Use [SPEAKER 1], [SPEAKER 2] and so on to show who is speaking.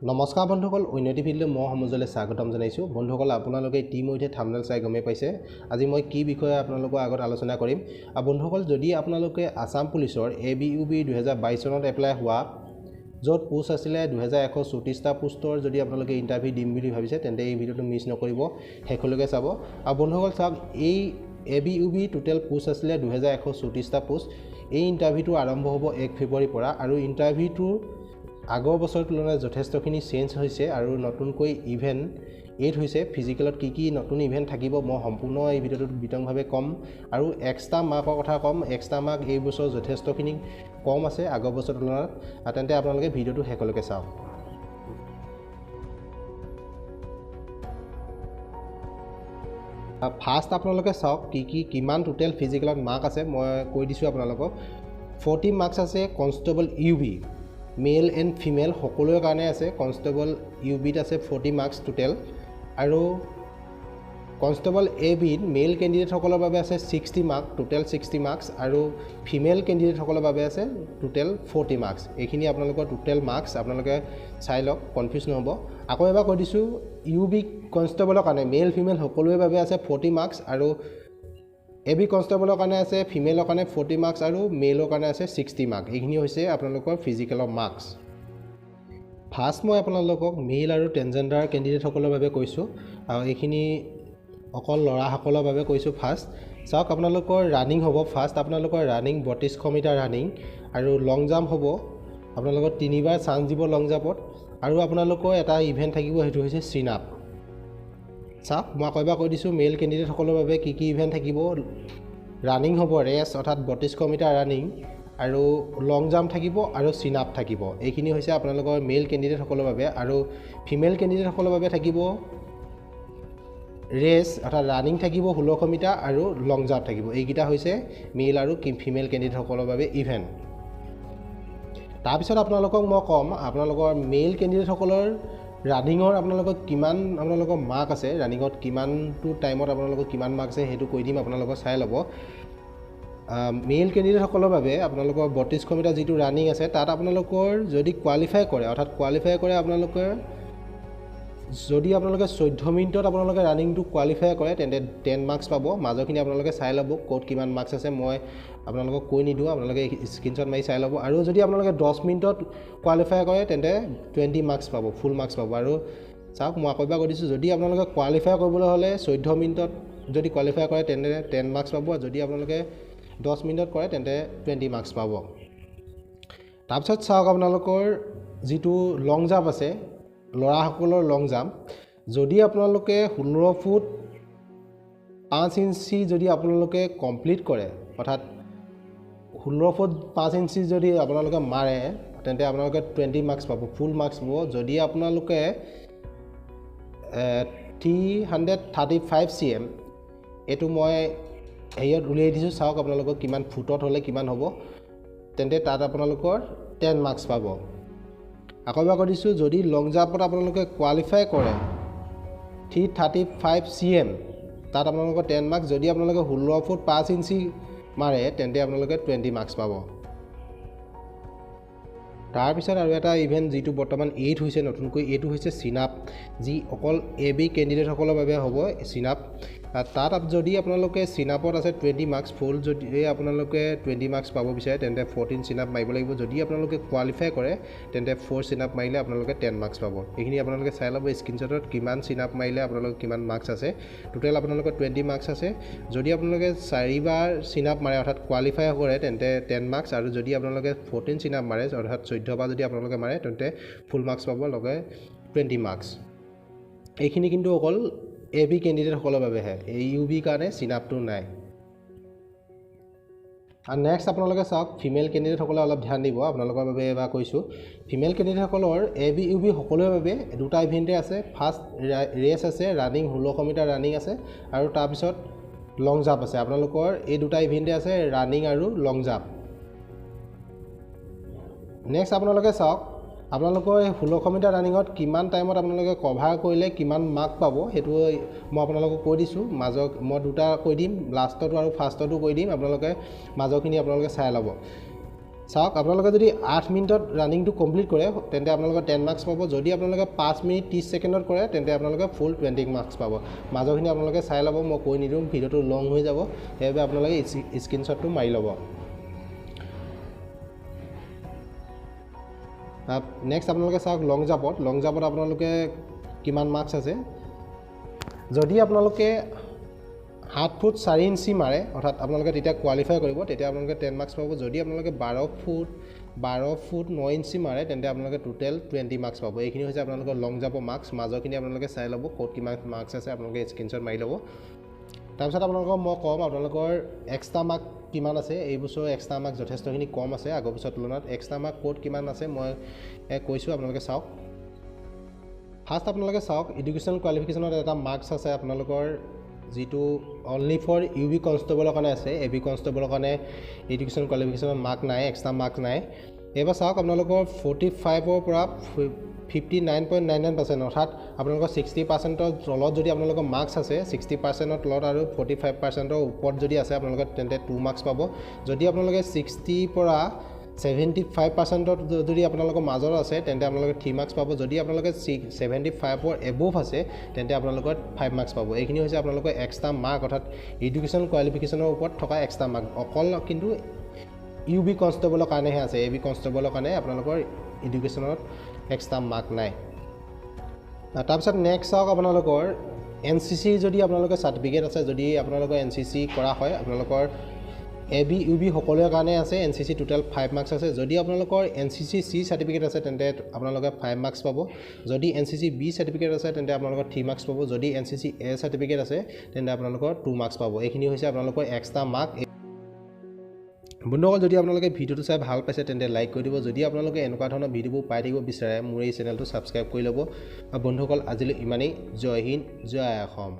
[SPEAKER 1] নমস্কাৰ বন্ধুসকল, উন্নতি ভিডিঅ'লৈ মই সমুজ্জ্বলে স্বাগতম জনাইছোঁ। বন্ধুসকল, আপোনালোকে ইতিমধ্যে থাম্বনেইল চাই গমেই পাইছে আজি মই কি বিষয়ে আপোনালোকৰ আগত আলোচনা কৰিম। আৰু বন্ধুসকল, যদি আপোনালোকে আছাম পুলিচৰ এ বি ইউ বি 2022 চনত এপ্লাই হোৱা, য'ত পোষ্ট আছিলে 2134টা পোষ্টৰ যদি আপোনালোকে ইণ্টাৰভিউ দিম বুলি ভাবিছে, তেন্তে এই ভিডিঅ'টো মিছ নকৰিব, শেষলৈকে চাব। আৰু বন্ধুসকল চাওক, এই A B U B total post আছিলে 2134টা পোষ্ট। এই ইণ্টাৰভিউটো আৰম্ভ হ'ব 1 ফেব্ৰুৱাৰীৰ পৰা আৰু ইণ্টাৰভিউটোৰ আগৰ বছৰৰ তুলনাত যথেষ্টখিনি চেঞ্জ হৈছে আৰু নতুনকৈ ইভেণ্ট এড হৈছে। ফিজিকেলত কি কি নতুন ইভেণ্ট থাকিব মই সম্পূৰ্ণ এই ভিডিঅ'টোত বিতংভাৱে ক'ম আৰু এক্সট্ৰা মাৰ্কৰ কথা ক'ম। এক্সট্ৰা মাৰ্ক এই বছৰ যথেষ্টখিনি কম আছে আগৰ বছৰৰ তুলনাত। তেন্তে আপোনালোকে ভিডিঅ'টো শেষলৈকে চাওক। ফাৰ্ষ্ট আপোনালোকে চাওক কি কি কিমান টোটেল ফিজিকেলত মাৰ্ক আছে, মই কৈ দিছোঁ আপোনালোকক। 40 মাৰ্কছ আছে constable U B, male and female সকলোৰে কাৰণে আছে। কনষ্টেবল ইউ বিত আছে 40 মাৰ্কছ টোটেল। আৰু কনষ্টেবল এ বিত মেল কেণ্ডিডেটসকলৰ বাবে আছে 60 মাৰ্ক, টোটেল 60 মাৰ্কছ। আৰু ফিমেল কেণ্ডিডেটসকলৰ বাবে আছে টোটেল 40 মাৰ্কছ। এইখিনি আপোনালোকৰ টোটেল মাৰ্কছ, আপোনালোকে চাই লওক, কনফিউজ নহ'ব। আকৌ এবাৰ কৈ দিছোঁ, ইউ বি কনষ্টেবলৰ কাৰণে মেল ফিমেল সকলোৰে বাবে আছে 40 মাৰ্কছ আৰু এ বি কনষ্টেবলৰ কাৰণে আছে ফিমেলৰ কাৰণে 40 মাৰ্কছ আৰু মেলৰ কাৰণে আছে 60 মাৰ্ক। এইখিনি হৈছে আপোনালোকৰ ফিজিকেলৰ মাৰ্কছ। ফাৰ্ষ্ট মই আপোনালোকক মেল আৰু ট্ৰেন্সজেণ্ডাৰ কেণ্ডিডেটসকলৰ বাবে কৈছোঁ আৰু এইখিনি অকল ল'ৰাসকলৰ বাবে কৈছোঁ। ফাৰ্ষ্ট চাওক, আপোনালোকৰ ৰানিং হ'ব। ফাৰ্ষ্ট আপোনালোকৰ ৰানিং 3200 মিটাৰ ৰানিং আৰু লং জাম্প হ'ব। আপোনালোকৰ তিনিবাৰ চান্স দিব লং জাম্পত। আৰু আপোনালোকৰ এটা ইভেণ্ট থাকিব, সেইটো হৈছে চিন আপ। চাওক, মই আকৌ এবাৰ কৈ দিছোঁ, মেল কেণ্ডিডেটসকলৰ বাবে কি কি ইভেণ্ট থাকিব। ৰানিং হ'ব ৰেচ, অৰ্থাৎ 3200 মিটাৰ ৰানিং আৰু লং জাম্প থাকিব আৰু চিন আপ থাকিব। এইখিনি হৈছে আপোনালোকৰ মেল কেণ্ডিডেটসকলৰ বাবে। আৰু ফিমেল কেণ্ডিডেটসকলৰ বাবে থাকিব ৰেচ, অৰ্থাৎ ৰানিং থাকিব 1600 মিটাৰ আৰু লং জাম্প থাকিব। এইকেইটা হৈছে মেল আৰু ফিমেল কেণ্ডিডেটসকলৰ বাবে ইভেণ্ট। তাৰপিছত আপোনালোকক মই ক'ম আপোনালোকৰ মেল কেণ্ডিডেটসকলৰ ৰানিঙৰ আপোনালোকৰ কিমান আপোনালোকৰ মাৰ্ক আছে, ৰানিঙত কিমানটো টাইমত আপোনালোকৰ কিমান মাৰ্ক আছে সেইটো কৈ দিম, আপোনালোকৰ চাই ল'ব। মেল কেণ্ডিডেটসকলৰ বাবে আপোনালোকৰ 3200 মিটাৰ যিটো ৰানিং আছে তাত আপোনালোকৰ যদি কোৱালিফাই কৰে, অৰ্থাৎ কোৱালিফাই কৰে আপোনালোকে যদি আপোনালোকে 14 মিনিটত আপোনালোকে ৰানিংটো কোৱালিফাই কৰে তেন্তে 10 মাৰ্কছ পাব। মাজৰখিনি আপোনালোকে চাই ল'ব ক'ত কিমান মাৰ্কছ আছে, মই আপোনালোকক কৈ নিদিওঁ, আপোনালোকে স্ক্ৰীনশ্বট মাৰি চাই ল'ব। আৰু যদি আপোনালোকে 10 মিনিটত কোৱালিফাই কৰে তেন্তে 20 মাৰ্কছ পাব, ফুল মাৰ্কছ পাব। আৰু চাওক, মই আকৌ এবাৰ কৈ দিছোঁ, যদি আপোনালোকে কোৱালিফাই কৰিবলৈ হ'লে 14 মিনিটত যদি কোৱালিফাই কৰে তেন্তে 10 মাৰ্কছ পাব, আৰু যদি আপোনালোকে 10 মিনিটত কৰে তেন্তে 20 মাৰ্কছ পাব। তাৰপিছত চাওক, আপোনালোকৰ যিটো লং জাম্প আছে, ল'ৰাসকলৰ লং জাম্প, যদি আপোনালোকে 16 ফুট 5 ইঞ্চি যদি আপোনালোকে কমপ্লিট কৰে, অৰ্থাৎ 16 ফুট 5 ইঞ্চি যদি আপোনালোকে মাৰে তেন্তে আপোনালোকে 20 মাৰ্কছ পাব, ফুল মাৰ্কছ পাব। যদি আপোনালোকে 335 চি এম, এইটো মই হেৰিয়ত উলিয়াই দিছোঁ, চাওক আপোনালোকৰ কিমান ফুটত হ'লে কিমান হ'ব, তেন্তে তাত আপোনালোকৰ 10 মাৰ্কছ পাব। আকৌ এবাৰ কৈ দিছোঁ, যদি লং জাম্পত আপোনালোকে কোৱালিফাই কৰে 335 চি এম, তাত আপোনালোকৰ 10 মাৰ্কছ। যদি আপোনালোকে 16 ফুট 5 ইঞ্চি মাৰে তেন্তে আপোনালোকে 20 মাৰ্কছ পাব। তাৰপিছত আৰু এটা ইভেণ্ট যিটো বৰ্তমান এইড হৈছে নতুনকৈ, এইটো হৈছে চিন আপ, যি অকল এ বি কেণ্ডিডেটসকলৰ বাবে হ'ব চিন আপ। তাত যদি আপোনালোকে চিন আপত আছে 20 মাৰ্কছ ফুল, যদি আপোনালোকে 20 মাৰ্কছ পাব বিচাৰে তেন্তে 14 চিন আপ মাৰিব লাগিব। যদি আপোনালোকে কোৱালিফাই কৰে তেন্তে 4 চিন আপ মাৰিলে আপোনালোকে 10 মাৰ্কছ পাব। এইখিনি আপোনালোকে চাই ল'ব স্ক্ৰীনশ্বটত কিমান চিন আপ মাৰিলে আপোনালোকৰ কিমান মাৰ্কছ আছে। টোটেল আপোনালোকৰ 20 মাৰ্কছ আছে। যদি আপোনালোকে 4বাৰ চিন আপ মাৰে, অৰ্থাৎ কোৱালিফাই কৰে, তেন্তে 10 মাৰ্কছ। আৰু যদি আপোনালোকে 14 চিন আপ মাৰে, অৰ্থাৎ 14বাৰ যদি আপোনালোকে মাৰে তেন্তে ফুল মাৰ্কছ পাব, লগে 20 মাৰ্কছ। এইখিনি কিন্তু অকল এ বি কেণ্ডিডেটসকলৰ বাবেহে, এই ইউ বিৰ কাৰণে চিন আপটো নাই। আৰু নেক্সট আপোনালোকে চাওক, ফিমেল কেণ্ডিডেটসকলে অলপ ধ্যান দিব, আপোনালোকৰ বাবে এবাৰ কৈছোঁ। Female কেণ্ডিডেটসকলৰ A B U B সকলোৰে বাবে দুটা ইভেণ্টে আছে। ফাৰ্ষ্ট ৰেচ আছে ৰানিং, 1600 মিটাৰ ৰানিং আছে আৰু তাৰপিছত লং জাম্প আছে। আপোনালোকৰ এই দুটা ইভেণ্টে আছে, ৰানিং আৰু লং জাম্প। নেক্সট আপোনালোকে চাওক, আপোনালোকৰ এই 1600 মিটাৰ ৰানিঙত কিমান টাইমত আপোনালোকে কভাৰ কৰিলে কিমান মাৰ্ক পাব সেইটো মই আপোনালোকক কৈ দিছোঁ। মাজৰ মই দুটা কৈ দিম, লাষ্টৰটো আৰু ফাৰ্ষ্টৰটো কৈ দিম, আপোনালোকে মাজৰখিনি আপোনালোকে চাই ল'ব। চাওক আপোনালোকে যদি 8 মিনিটত ৰানিংটো কমপ্লিট কৰে তেন্তে আপোনালোকে 10 মাৰ্কছ পাব। যদি আপোনালোকে 5 মিনিট 30 ছেকেণ্ডত কৰে তেন্তে আপোনালোকে ফুল 20 মাৰ্কছ পাব। মাজৰখিনি আপোনালোকে চাই ল'ব, মই কৈ নিদিওঁ, ভিডিঅ'টো লং হৈ যাব, সেইবাবে আপোনালোকে স্ক্ৰীনশ্বটটো মাৰি ল'ব। নেক্সট আপোনালোকে চাওক লং জাম্পত, লং জাম্পত আপোনালোকে কিমান মাৰ্কছ আছে। যদি আপোনালোকে 7 ফুট 4 ইঞ্চি মাৰে, অৰ্থাৎ আপোনালোকে তেতিয়া কোৱালিফাই কৰিব, তেতিয়া আপোনালোকে 10 মাৰ্কছ পাব। যদি আপোনালোকে 12 ফুট 9 ইঞ্চি মাৰে তেন্তে আপোনালোকে টোটেল 20 মাৰ্কছ পাব। এইখিনি হৈছে আপোনালোকৰ লং জাম্পৰ মাৰ্কছ। মাজৰখিনি আপোনালোকে চাই ল'ব ক'ত কিমান মাৰ্কছ আছে, আপোনালোকে স্ক্ৰীনশ্বট মাৰি ল'ব। তাৰপিছত আপোনালোকক মই ক'ম আপোনালোকৰ এক্সট্ৰা মাৰ্ক কিমান আছে। এই বছৰ এক্সট্ৰা মাৰ্ক যথেষ্টখিনি কম আছে আগৰ বছৰৰ তুলনাত। এক্সট্ৰা মাৰ্ক ক'ত কিমান আছে মই কৈছোঁ, আপোনালোকে চাওক। ফাৰ্ষ্ট আপোনালোকে চাওক এডুকেশ্যনেল কোৱালিফিকেশ্যনত এটা মাৰ্কছ আছে আপোনালোকৰ, যিটো অনলি ফৰ ইউ বি কনষ্টেবলৰ কাৰণে আছে। এ বি কনষ্টেবলৰ কাৰণে এডুকেশ্যন কোৱালিফিকেশ্যনত মাৰ্ক নাই, এক্সট্ৰা মাৰ্ক নাই। এইবাৰ চাওক আপোনালোকৰ 45ৰ পৰা 59.99%, অৰ্থাৎ আপোনালোকৰ 60%ৰ তলত যদি আপোনালোকৰ মাৰ্কছ আছে, 60%ৰ তলত আৰু 45%ৰ ওপৰত যদি আছে আপোনালোকে তেন্তে 2 মাৰ্কছ পাব। যদি আপোনালোকে 60ৰ পৰা 75%ত যদি আপোনালোকৰ মাজত আছে তেন্তে আপোনালোকে 3 মাৰ্কছ পাব। যদি আপোনালোকে 75ৰ এবভ আছে তেন্তে আপোনালোকৰ 5 মাৰ্কছ পাব। এইখিনি হৈছে আপোনালোকৰ এক্সট্ৰা মাৰ্ক, অৰ্থাৎ এডুকেশ্যন কোৱালিফিকেশ্যনৰ ওপৰত থকা এক্সট্ৰা মাৰ্ক। অকল কিন্তু ইউ বি কনষ্টেবলৰ কাৰণেহে আছে, এ বি কনষ্টেবলৰ কাৰণে আপোনালোকৰ এডুকেশ্যনত এক্সট্ৰা মাৰ্ক নাই। তাৰপিছত নেক্সট চাওক আপোনালোকৰ এন চি চি যদি আপোনালোকৰ চাৰ্টিফিকেট আছে, যদি আপোনালোকৰ এন চি চি কৰা হয়, আপোনালোকৰ এ বি ইউ বি সকলোৰে কাৰণে আছে। N C C total 5 marks আছে। যদি আপোনালোকৰ N C C C certificate আছে তেন্তে আপোনালোকে 5 মাৰ্কছ পাব। যদি N C C B certificate আছে তেন্তে আপোনালোকৰ 3 মাৰ্কছ পাব। যদি N C C A certificate আছে তেন্তে আপোনালোকৰ 2 মাৰ্কছ পাব। এইখিনি হৈছে আপোনালোকৰ এক্সট্ৰা মাৰ্ক। বন্ধুসকল, যদি আপোনালোকে ভিডিঅ'টো চাই ভাল পাইছে তেন্তে লাইক কৰি দিব। যদি আপোনালোকে এনেকুৱা ধৰণৰ ভিডিঅ'বোৰ পাই থাকিব বিচাৰে মোৰ এই চেনেলটো ছাবস্ক্ৰাইব কৰি ল'ব। বন্ধুসকল, আজিলৈ ইমানেই। জয় হিন্দ, জয় অসম।